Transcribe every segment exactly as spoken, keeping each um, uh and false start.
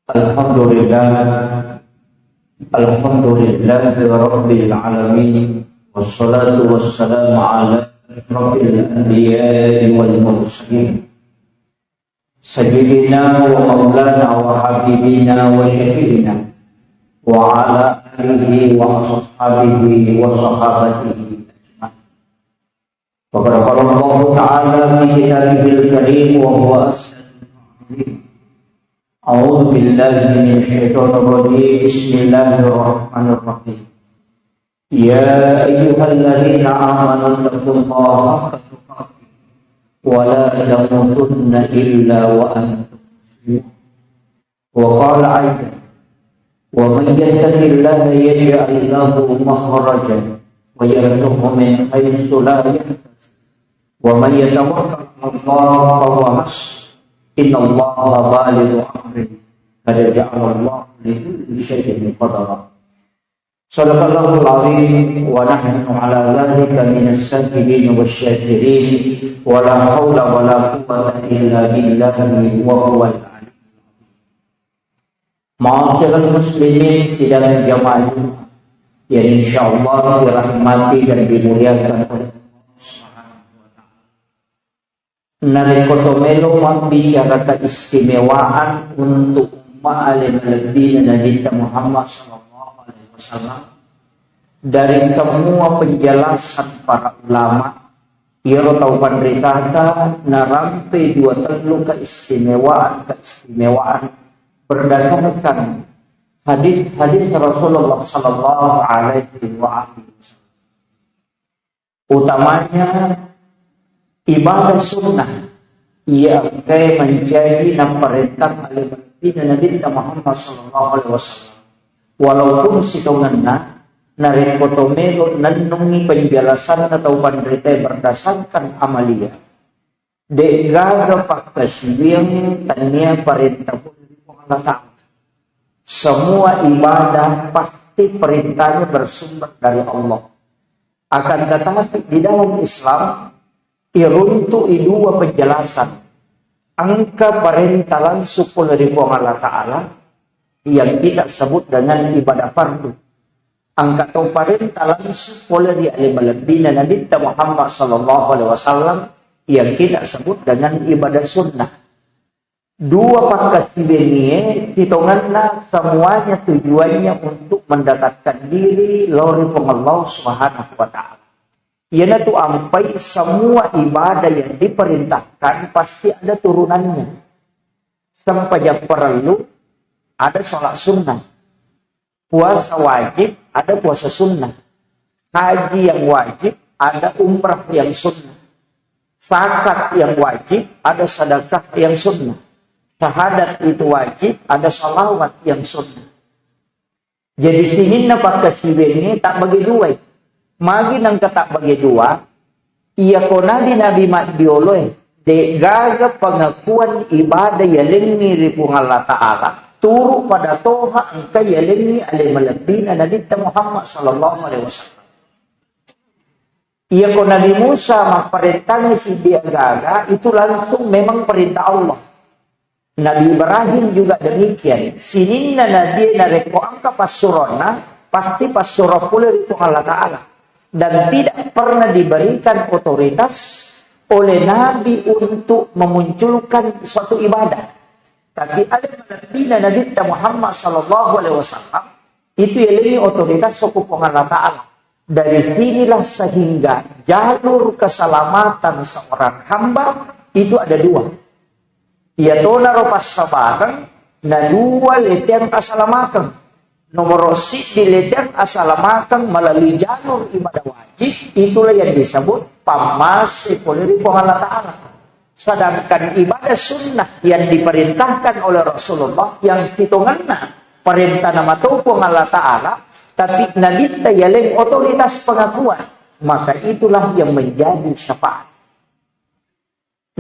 Alhamdulillah. Alhamdulillahi Rabbil Alamin. Wassalatu wassalamu ala asyrafil anbiya'i wal mursalin. Sayyidina wa maulana wa habibina wa syafi'ina wa ala alihi wa ashabihi wa sahabatihi ajma'in. Wa qad qala Allahu ta'ala fi kitabihil karim wa huwa asdaqul qa'ilin. A'udzu billahi minasy syaithanir rajim. Bismillahirrahmanirrahim. Ya ayyuhalladzina amanu taqullaha haqqa tuqatih wa la tamutunna illa wa antum muslimun. Wa qala aidan, wa man yattaqillaha yaj'al lahu makhrajan wa yarzuqhu min haitsu la yahtasib. Wa man yatawakkal 'alallahi fa huwa hasbuh. Innallaha balighu amrih. Qad ja'alallahu likulli syai'in qadara. Sadaqallahul azim wa nahnu ala dzalika minas syakirin wasyakirin wa la haula wa la quwwata illa billahi wa huwal aliyyil azim. Ma'asyiral muslimin sidang jamaah Jumat yang insyaallah dirahmati dan dimuliakan oleh Allah Subhanahu wa taala. Narekko to melo mabbicara keistimewaan untuk umma ale malebbina Nabitta Muhammad sallallahu alaihi wasallam, dari semua penjelasan para ulama, iyaro tau panritata narampe dua tellu keistimewaan-keistimewaan berdasarkan hadis-hadis Rasulullah sallallahu alaihi wa alihi wasallam. Utamanya ibadah sunnah iya engkae mancaji naparentang ale malebbina Nabitta Muhammad sallallahu alaihi wasallam. Walaupun sitongenna narekko to melo nennungi penjelasanna tau panritae berdasarkan amalia, de'gaga pakkasiwiang tania parenta pole ri Puang Allah Ta'ala. Semua ibadah pasti perintahnya bersumber dari Allah. Akan tetapi di dalam Islam, iruntu'i dua penjelasan. Engka parenta langsung pole ri Puang Allah Ta'ala yang kita sebut dengan ibadah fardu. Engka to parenta langsung pole ri ale malebbina Nabitta Muhammad sallallahu alaihi wasallam yang kita sebut dengan ibadah sunnah. Dua pakkasiwiangie sitongenna semuanya tujuannya untuk mendekatkan diri lao ri Puang Allah Subhanahu wa Ta'ala. Iyanatu ampai semua ibadah yang diperintahkan pasti ada turunannya. Sempajang parellu ada sholat sunnah. Puasa wajib ada puasa sunnah. Haji yang wajib ada umrah yang sunnah. Zakat yang wajib ada sedekah yang sunnah. Syahadat itu wajib ada salawat yang sunnah. Jadi sininna pakkasiwiangnge tabbage duai. Magi nengka tabbage dua, iyako nabi-nabi maddioloe, de'gaga pengakuan ibadah yalengngi ri Puang Allah Ta'ala, turu pada toha engka yalengngi ale malebbina Nabitta Muhammad sallallahu alaihi wasallam. Iyako Nabi Musa mapparentangngi siddi agaga, itu langsung memang perintah Allah. Nabi Ibrahim juga demikian. Sininna nabi narekko engka passuronna, pasti passuro pole ri Puang Allah Ta'ala. Dan tidak pernah diberikan otoritas oleh Nabi untuk memunculkan suatu ibadah. Tapi ale malebbina Nabitta Muhammad sallallahu alaihi wasallam itu yalengngi otoritas soko Puang Allah Ta'ala. Dari sinilah sehingga jalur keselamatan seorang hamba itu ada dua. Iyatonaro passabareng na dua leteang asalamakeng. Nomoro siddi leteang asalamakeng melalui jalur ibadah wajib, itulah yang disebut pammase pole ri Puang Allah Ta'ala. Sedangkan ibadah sunnah yang diperintahkan oleh Rasulullah yang sitongenna perintah nama Puang Allah Ta'ala, tapi Nabitta yaleng otoritas pengakuan, maka itulah yang menjadi syafaat.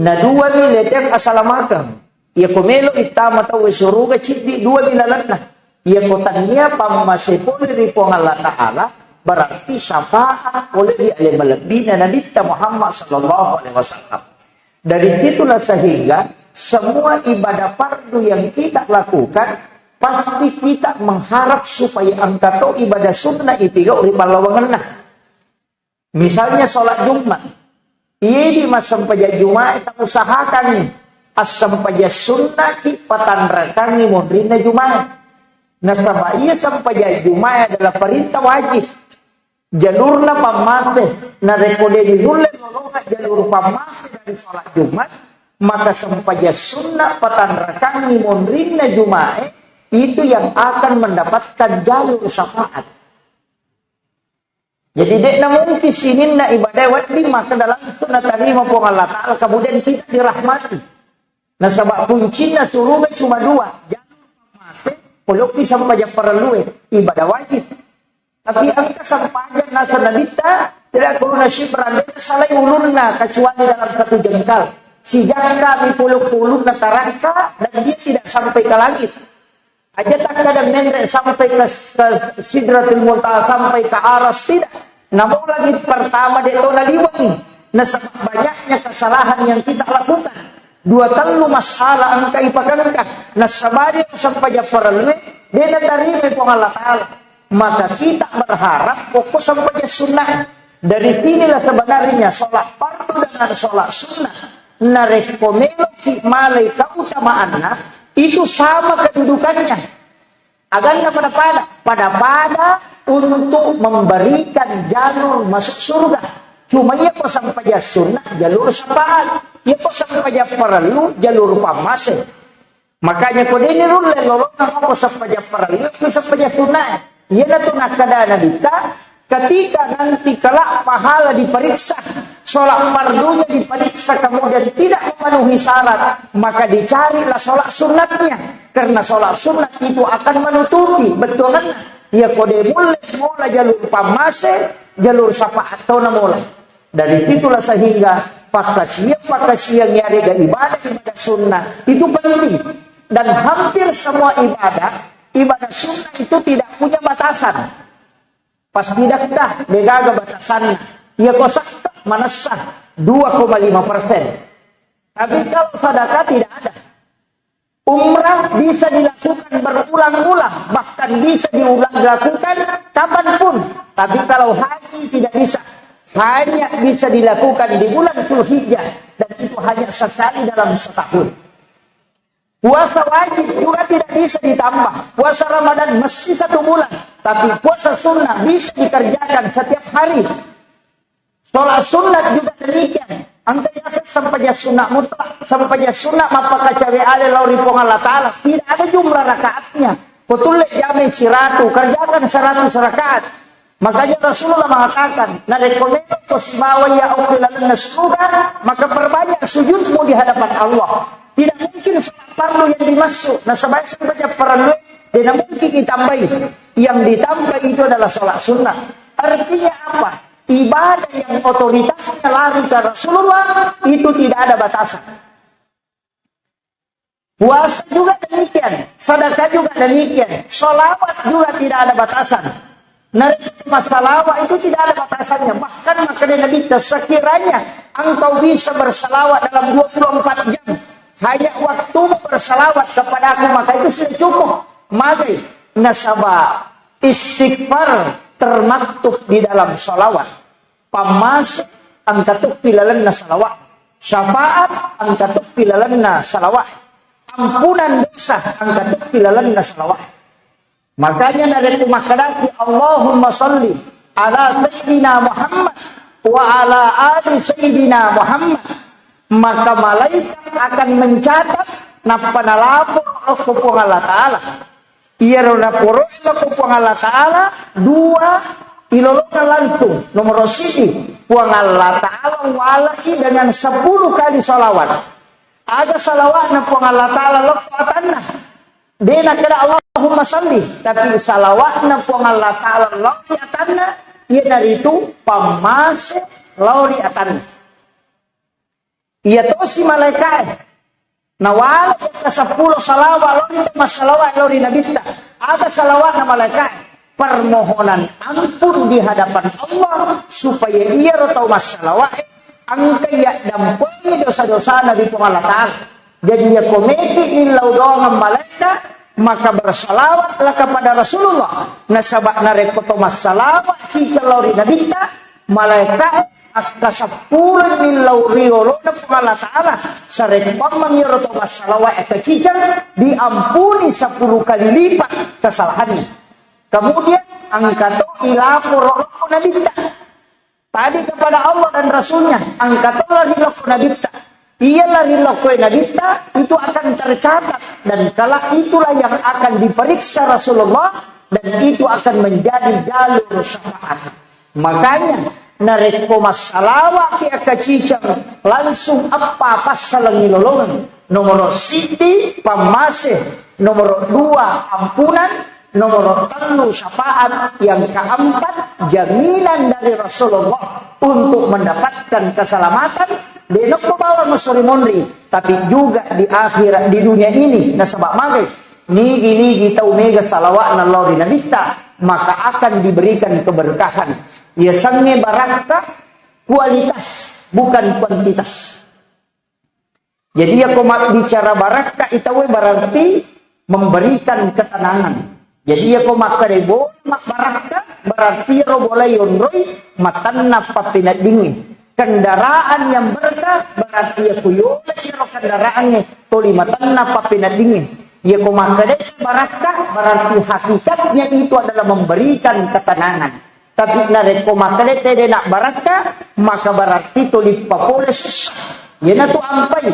Na duami leteang asalamakeng. Iyako melo ittama tau suruga ciddi duami lalenna. Iyako tania pammase pole ri Puang Allah Ta'ala, berarti syafaat pole ri ale malebbina Nabitta Muhammad sallallahu alaihi wasallam. Dari situlah sehingga semua ibadah fardu yang kita lakukan pasti kita mengharap supaya engka to ibadah sunnah ipigau ri pallawangenna. Misalnya sholat Jumat, iya di massempajang Jumat, kita usahakan assempajang sunnah ki patanrakangi monrinna Jumat. Nasaba iya sempajang Jumat adalah perintah wajib. Jalurna pammase, narekko de nulle lolonga jalur pammase dari sholat Jumat, maka sempajang sunnah patanrakangi monrinna Jumat itu yang akan mendapatkan jalur syafaat. Jadi, de'na mungkin sininna ibadah wedding makkeda langsung natarima Puang Allah Ta'ala, kemudian kita dirahmati. Nasaba kuncinna suruga cuma dua, jalur pammase, poloppi sempajang parellue, ibadah wajib. Tapi engka sempajang nasa nabitta, tidak kuruna syibran, de'na salai ulunna kecuali dalam satu jengkal. Sijakka mi poloppi ulunna tarakka, dan dia tidak sampai ke langit. Aja takkada menre sampai ke, ke Sidratul Muntaha, sampai ke Aras, tidak. Namu lagi pertama de to naliweng. Nasaba banyaknya kesalahan yang kita lakukan. Dua tellu masalah engka ipakengka. Nasaba de sempajang parellue, de natarima Puang Allah Ta'ala. Maka kita berharap pokok sempajang sunnah. Dari sinilah sebenarnya sholat fardu dengan sholat sunnah. Narekko meloki malai keutamaanna, itu sama kedudukannya. Aganna pada-pada, pada-pada untuk memberikan jalur masuk surga. Cuma iya ko sempajang sunnah, jalur syafaat. Iya ko sempajang parellu, jalur pammase. Makanya ko deni rulle lolongeng ko sempajang parellu, ko sempajang sunnah. Iyanatu nakkeda Nabitta, ketika nanti kelak pahala diperiksa, sholat fardunya diperiksa, kemudian tidak memenuhi syarat, maka dicarilah sholat sunnatnya. Karena sholat sunnat itu akan menutupi bettuanna. Iya ko de mulle mola jalur pammase, jalur syafaat tona mola. Dari situlah sehingga pakkasiang-pakkasiang yarega ibadah-ibadah sunnah itu penting. Dan hampir semua ibadah, ibadah sunnah itu tidak punya batasan. Pasti dakka, degaga batasanna. Iya ko sedekah manessa dua koma lima persen. Tapi kalau sedekah tidak ada. Umrah bisa dilakukan berulang-ulang, bahkan bisa diulang dilakukan kapanpun. Tapi kalau haji tidak bisa, hanya bisa dilakukan di bulan Zulhijjah, dan itu hanya sekali dalam setahun. Puasa wajib juga tidak bisa ditambah. Puasa Ramadan mesti satu bulan, tapi puasa sunnah bisa dikerjakan setiap hari. Sholat sunat juga demikian. Engka yaseng sempajang sunat mutlak, sempajang sunat mappakacawe ale lao ri Puang Allah Ta'ala. Tidak ada jumlah rakaatnya. Ko tulle jamai siratu, kerjakan seratus rakaat. Makanya Rasulullah mengatakan, narekko memang ko sibawa iya okko lalenna suruga, maka perbanyak sujudmu di hadapan Allah. Tidak mungkin sholat fardu yang dimaksud. Nasaba sempajang fardu, tidak mungkin ditambahi. Yang ditambah itu adalah sholat sunnah. Artinya apa? Ibadah yang otoritasnya lari ke Rasulullah itu tidak ada batasan. Puasa juga demikian, sedekah juga demikian, sholawat juga tidak ada batasan. Nah, masalah itu tidak ada batasannya. Bahkan makanya Nabi, sekiranya engkau bisa bersalawat dalam dua puluh empat jam, hanya waktu bersalawat kepadaku, maka itu sudah cukup. Magai nasaba istighfar termaktub di dalam salawat. Pammase engka toppi lalenna salawat. Syafaat engka toppi lalenna salawat. Ampunan dosa engka toppi lalenna salawat. Makanya narekko makkedaki Allahumma salli ala Sayyidina Muhammad wa ala ali Sayyidina Muhammad, maka malaikat akan mencatat nappa nalapor okko Puang Allah Ta'ala. Iyaro naporoe lao ko Puang Allah Ta'ala, dua ilolongeng langsung. Nomor siji, Puang Allah Ta'ala walai dengan sepuluh kali salawat. Aga salawatna Puang Allah Ta'ala lao ko atanna. De nakkeda Allahumma salli, tapi salawatna Puang Allah Ta'ala lao ri atanna, iyanaritu pammase lao ri atanna. Iya tosi malaikae. Nawala ka seppulo salawat lao ri, massalawat lao ri Nabitta. Aga salawatna malaikae? Permohonan ampun di hadapan Allah supaya iyaro tau massalawat engka yaddampengi dosa-dosana ri Puang Allah Ta'ala. Jadi, iya ko meki millau doangeng malaika, Maka bersalawatlah kepada Rasulullah. Nasaba narekko to massalawat ciceng lao ri Nabitta, malaika akkaseppulo millau riolona Puang Allah Ta'ala. Sarekkuammeng iyaro to massalawat akkaciceng, diampuni sepuluh kali lipat kesalahannya. Kemudian engka to ilaporo lao ko Nabitta. Tadi kepada Allah dan Rasulnya, engka to lao ri lao ko Nabitta. Iya lao ri lao ko Nabitta, itu akan tercatat. Dan kelak itulah yang akan diperiksa Rasulullah, dan itu akan menjadi jalur syafaat. Makanya, narekko massalawat ki akkaciceng, langsung eppa passaleng ilolongeng. Nomoro siddi, pammase. Nomoro dua, ampunan. Nomoro tellu, syafaat. Yang keempat, jaminan dari Rasulullah untuk mendapatkan keselamatan. De nokko bawang esso ri monri, tapi juga di akhirat, di dunia ini. Nasaba magai, nigi-nigi tau mega salawatna lao ri Nabitta, maka akan diberikan keberkahan. Yasengnge barakka kualitas, bukan kuantitas. Jadi, yako mabbicara barakka itawe, berarti memberikan ketenangan. Jadi, yako makkeda bola mabbarakka, berarti ro bola yonroi matanna pappeneddingnge. Kendaraan yang berkah, berarti yako yola iyaro kendaraangnge toli matanna pappeneddingnge. Yako makkeda barakka, berarti hakikatnya itu adalah memberikan ketenangan. Tapi narekko makkeda tede na barakka, maka berarti toli papole sussa. Iyanatu ampai.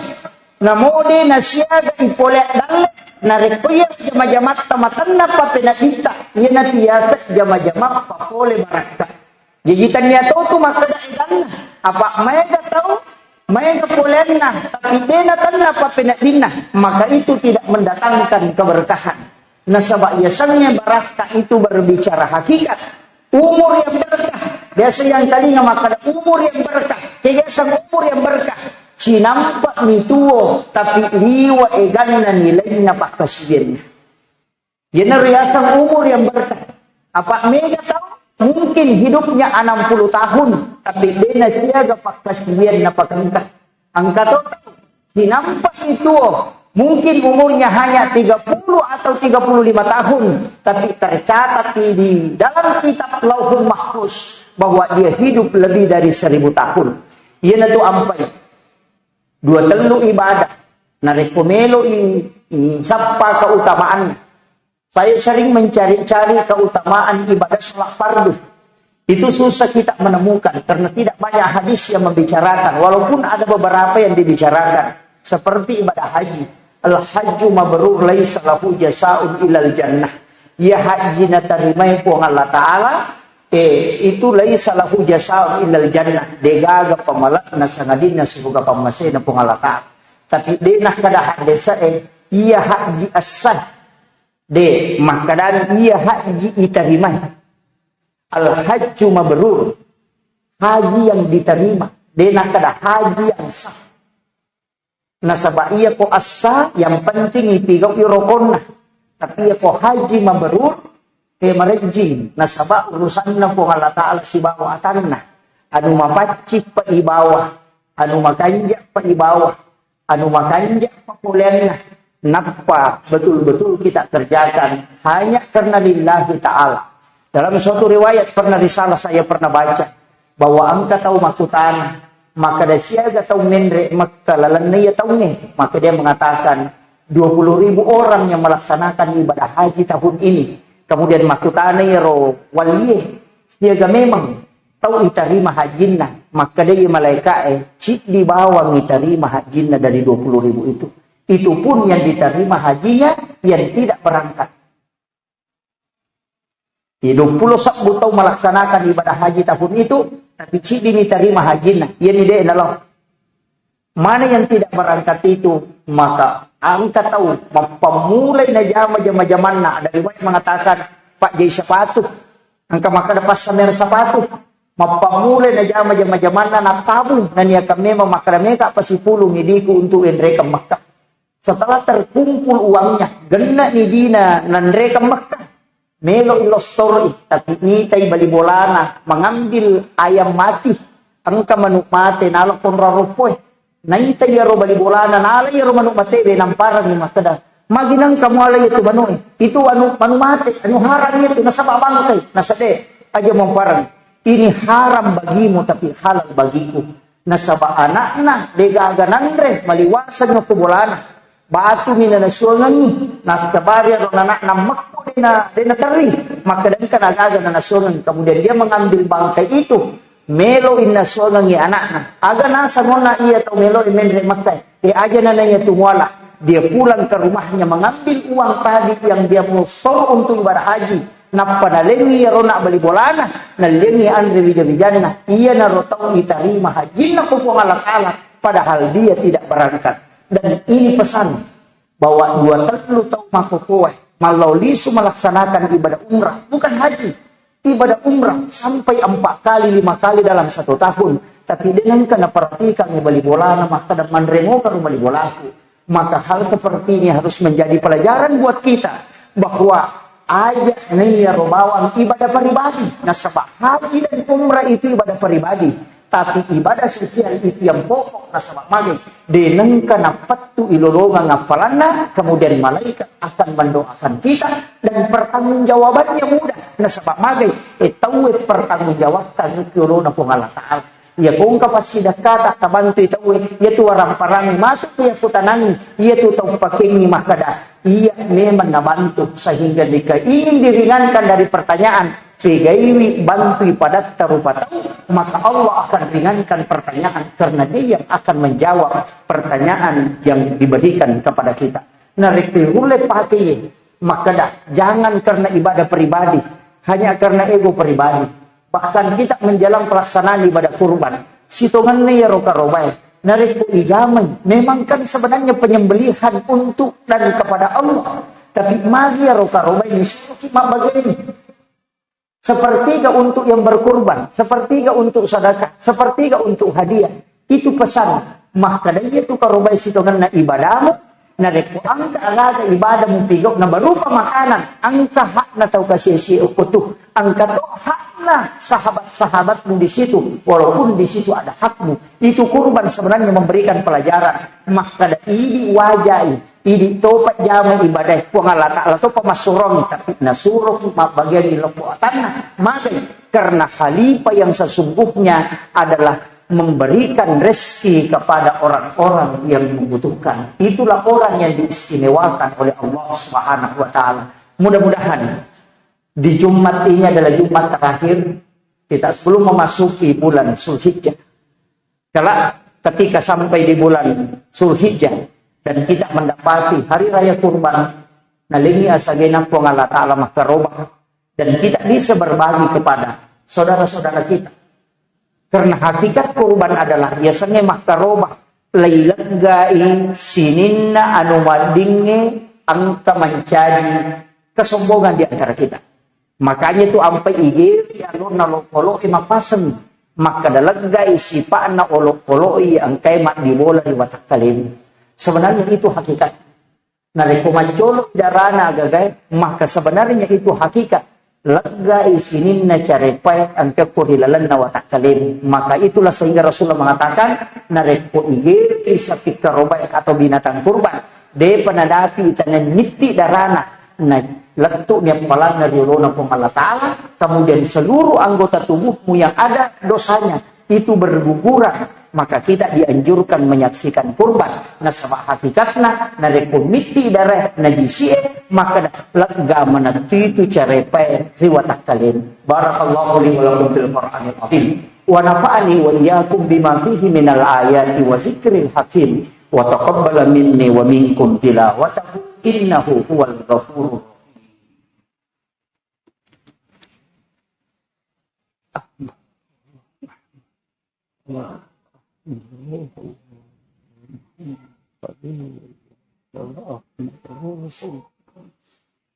Namo de nasiaga ipole dalle, narekko iya jama-jamatta matanna pappeneddinta, iyanatu yaseng jama-jama papole barakka. Jaji tania to tu makkeda eganna, apa maega tau, maega poleanna, tapi de natanna pappeneddinna, maka itu tidak mendatangkan keberkahan. Nasaba yasengnge barakka itu berbicara hakikat. Umur yang berkah. Biasa yang kalinga makkeda umur yang berkah. Kebiasaan umur yang berkah. Cinampa mi tuo, tapi liwa eganna nilainna pakkasiwianna. Yenaro yaseng umur yang berkah. Apa mega tau mungkin hidupnya enam puluh tahun, tapi de nasiaga pakkasiwianna pakengka. Engka to tau, cinampa mi tuo, mungkin umurnya hanya tiga puluh atau tiga puluh lima tahun, tapi tercatat di, di dalam kitab Lauhul Mahfuz bahwa dia hidup lebih dari seribu tahun. Iyanatu ampai. Dua tellu ibadah. Narekko melo i, i sappa keutamaan. Saya sering mencari-cari keutamaan ibadah sholat fardu. Itu susah kita menemukan karena tidak banyak hadis yang membicarakan, walaupun ada beberapa yang dibicarakan, seperti ibadah haji. Al-hajju mabrur laisa lahu jasaun ilal jannah. Ya haji natarimai Puang Allah Ta'ala, eh, itu laisa lahu jasaun ilal jannah. Degaga pamale'na sangadinna suruga pammasena Puang Allah Ta'ala. Tapi de nakkeda haddese'e, iya haji essa. De, makkedani iya haji itarimai. Al-hajju mabrur. Haji yang diterima. De nakkeda haji yang sah. Nasaba iya ko essa, yang penting ipigau'i rokonna. Tapi iya ko haji mabrur, ke marejjing. Nasaba urusanna Puang Allah Ta'ala sibawa atanna. Anu mapaccing pa ibawa, anu makanja pa ibawa. Anu makanja papoleanna, nappa betul-betul kita kerjakan hanya karena lillahi ta'ala. Dalam suatu riwayat pernah risalah saya pernah baca bahwa engka tau makkutana, makkeda siaga tau menre Mekka lalenna iya taungnge, maka dia mengatakan dua puluh ribu orang yang melaksanakan ibadah haji tahun ini. Kemudian makkutana iyaro walie, siaga memang tau itarima hajinna, makkedai malaeka'e, ciddi bawang itarima hajinna dari dua puluh ribu itu. Itu pun yang diterima hajinya yang tidak berangkat. Di dua puluh sebbu tau melaksanakan ibadah haji tahun itu, tapi ciddi ni tarima hajinna. Iya ni de nalo. Mana yang tidak berangkat itu, maka engka tau mappammulai najama jama-jamanna. Ada riwayat mengatakan, Pak jai sepatu. Engka makkeda passamer sepatu. Mappammulai najama jama-jamanna, nattabung, naniakan memang makkeda meka pa sipulung idiku untuk enrekeng Mekka. Setelah terkumpul uangnya, genna ni dina nanrekeng Mekka. Melo ilostori, tapi nitai bali bolana, mengambil ayam mati, engka manuk mate, nalo konra roppoe. Naita iyaro bali bolana, nala iyaro manuk mate, be namparang ni makkeda, Magi nengka muala iyatu manue? Itu anu, manu mate, anu haram iyatu, nasaba bangkai, nasade, aja mamparang. Ini haram bagimu, tapi halal bagiku. Nasaba anakna, degaga nanre, maliwaseng ko bolana. Batu mi nanasuangengi, nasabari ro anakna mekko dena, dena terri. Maka dengka nagaga nanasuangengi. Kemudian dia mengambil bangkai itu, melo innasuangengi anakna. Aga nasangonna iya tau melo menre mekkai. E aja nana iya tu muala. Dia pulang ke rumahnya mengambil uang tadi yang dia mau store untuk ibadah haji. Nappa nalengi iyaro na bali bolana, nalengi anre wija-wijanna. Iyanaro tau itarima hajinna ko Puang Allah Ta'ala, padahal dia tidak berangkat. Dan ini pesan bahwa dua tellu tau makokoe mallau lisu melaksanakan ibadah umrah, bukan haji. Ibadah umrah sampai empat kali, lima kali dalam satu tahun. Tapi dengan kena perhatikan bali bolana, maka dan manremo kalau bali bolaku. Maka hal seperti ini harus menjadi pelajaran buat kita, bahwa aja naiya ro bawang ibadah pribadi. Nasaba haji dan umrah itu ibadah pribadi. Tapi ibadah sosial itu yang pokok, nasaba magai. Denengka napettu ilolongang appalanna, kemudian malaikat akan mendoakan kita dan pertanggungjawabannya mudah. Nasaba magai, e tauwe pertanggungjawabkan ke olona Puang Allah Ta'ala. Iya, ko engka passidakkata tabantui tauwe, iyatu waramparang matu ku iya kutanangi, iyatu tau pakengi makkada, iya memang nabantu sehingga jika ingin diringankan dari pertanyaan, pegaiwi bantui padatta rupa tau, maka Allah akan ringankan pertanyaan karena Dia yang akan menjawab pertanyaan yang diberikan kepada kita. Narekko ulle pake makkada, jangan karena ibadah pribadi, hanya karena ego pribadi. Bahkan kita menjelang pelaksanaan ibadah kurban, sitongenna iyaro karobae, narekko ijamai, memang kan sebenarnya penyembelihan untuk dan kepada Allah. Tapi magi iyaro karobae misuroki mabbageni. Sepertiga untuk yang berkurban, sepertiga untuk sedekah, sepertiga untuk hadiah. Itu pesan. Makkada iyatu karobae sitongenna ibadamu, narekko engka aga-aga ibadamu pigau na berupa makanan, engka hakna tau kasiasi okko tu, engka to hakna sahabat-sahabatmu di situ, walaupun di situ ada hakmu. Itu kurban sebenarnya memberikan pelajaran. Makkada idi wajai, idi topa jama ibadah Puang Allah Ta'ala topa massurongi, tapi nasuroki mabbagiangi loppo atanna. Magai? Karena khalifah yang sesungguhnya adalah memberikan rezeki kepada orang-orang yang membutuhkan. Itulah orang yang diistimewakan oleh Allah Subhanahu wa Ta'ala. Mudah-mudahan di Jumat ini adalah Jumat terakhir kita sebelum memasuki bulan Zulhijjah. Kelak ketika sampai di bulan Zulhijjah dan kita mendapati hari raya kurban, nalengi asagena Puang Allah Ta'ala makkaroba dan kita bisa berbagi kepada saudara-saudara kita. Karena hakikat kurban adalah biasanya makkaroba, laileggai sininna anu maddingnge engka mancaji kesombongan di antara kita. Makanya tu ampai igeri alonna olokolo'e mapaseng. Makkada leggai sipa'na olokolo'e engkai maddibola ri watakkalemu. Sebenarnya itu hakikat. Narekko maccolo darana agagae, maka sebenarnya itu hakikat. Leggai sininna carepae engka ko ri lalenna watakkalemu. Maka itulah sehingga Rasulullah mengatakan, narekko igeri sapi karobae atau binatang kurban, depa nadapi taneng nitti darana, na lettu ni appalanna ri olona Puang Allah Ta'ala, kemudian seluruh anggota tubuhmu yang ada dosanya itu berguguran, maka kita dianjurkan menyaksikan kurban. Nasaba hakikatna, narekko mitti darae najisi'e, maka lega manettu itu carepae ri watakkalemu. Barakallahu li wa lakum fil Qur'anil azim. Wa nafa'ani wa iyyakum bima fihi minal ayati wa zikril hakim. Wa taqabbala minni wa minkum tilawatahu innahu huwal ghafurur rahim.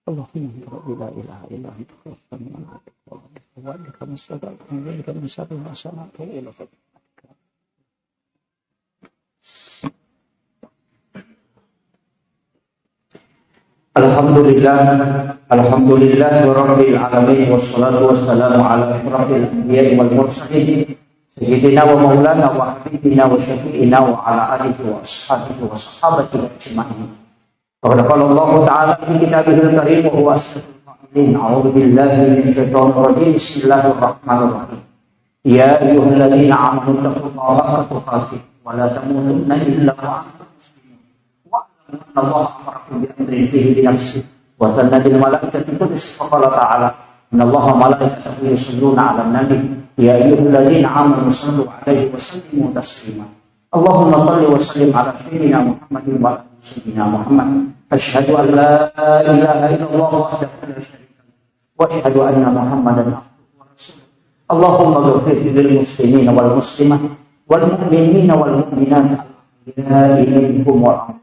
اللهم لا إله إلا أنت خلقتني وأنا عبدك وعبدك وعبدك ما استطعت أعوذ بك من شر ما صنعت وإليك Alhamdulillah, alhamdulillah rabbil alamin, wassalatu wassalamu ala asyrafil anbiya'i wal mursalin, sayyidina wa maulana wa habibina wa syafi'ina wa ala alihi wa ashabihi wa sahabatihi ajma'in. فقد قال الله تعالى في كتابه الكريم وهو أصدق القائلين: أعوذ بالله من الشيطان الرجيم. بسم الله الرحمن الرحيم. يا أيها الذين آمنوا اتقوا الله حق تقاته ولا تموتن إلا وأنتم مسلمون. واعلموا أن الله أمركم بأمر فيه بنفسه وثنى بالملائكة قدسه فقال تعالى: إن الله وملائكته يصلون على النبي يا أيها الذين آمنوا صلوا عليه وسلموا تسليما. اللهم صل وسلم على سيدنا محمد وعلى آل سيدنا محمد. أشهد أن لا إله إلا الله وحده لا شريك له، وأشهد أن محمدا عبده ورسوله. اللهم اغفر للمسلمين والمسلمات والمؤمنين والمؤمنات الأحياء منهم والأموات.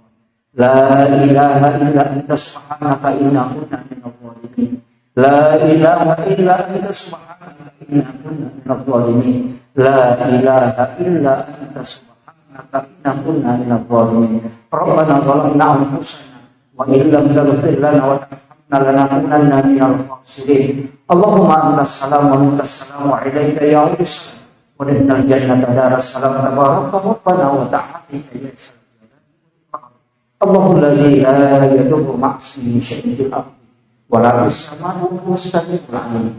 لا إله إلا أنت سبحانك إنا كنا من الظالمين. لا إله إلا أنت سبحانك إنا كنا من الظالمين. لا إله إلا أنت سبحانك إنا كنا من الظالمين. ربنا ظلمنا أنفسنا وإن لم تغفر لنا وترحمنا لنكونن من الخاسرين. اللهم أنت السلام ومنك السلام وإليك يعود السلام. وأدخلنا الجنة دار السلام تبارك ربنا وتعالى يا ذا الجلال والإكرام. الله الذي لا يضر مع اسمه شيء في الأرض ولا في السماء وهو السميع العليم.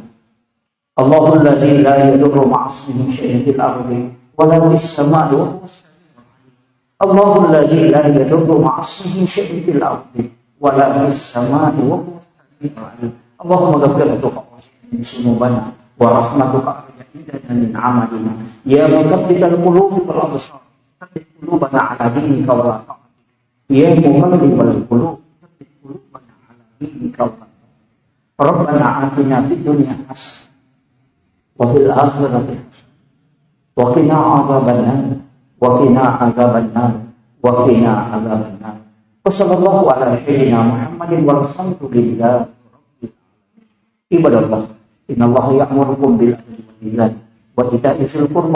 الله الذي لا يضر مع اسمه شيء في الأرض ولا في السماء وهو السميع العليم. الله الذي لا يضر مع اسمه شيء في الأرض ولا في السماء وهو السميع العليم. اللهم اغفر لنا ذنوبنا ورحمتك أرجى عندنا من عملنا. يا مثبت القلوب والأبصار، ثبت قلوبنا على دينك وعلى طاعتك. يا مقلب القلوب، ثبت قلوبنا على دينك وعلى طاعتك. ربنا آتنا في الدنيا حسنة وفي الآخرة حسنة وقنا عذاب النار، وقنا عذاب النار، وقنا عذاب النار. وصلى الله على سيدنا محمد والحمد لله رب العالمين. عباد الله، إن الله يأمركم بالعدل والإحسان وإيتاء ذي القربى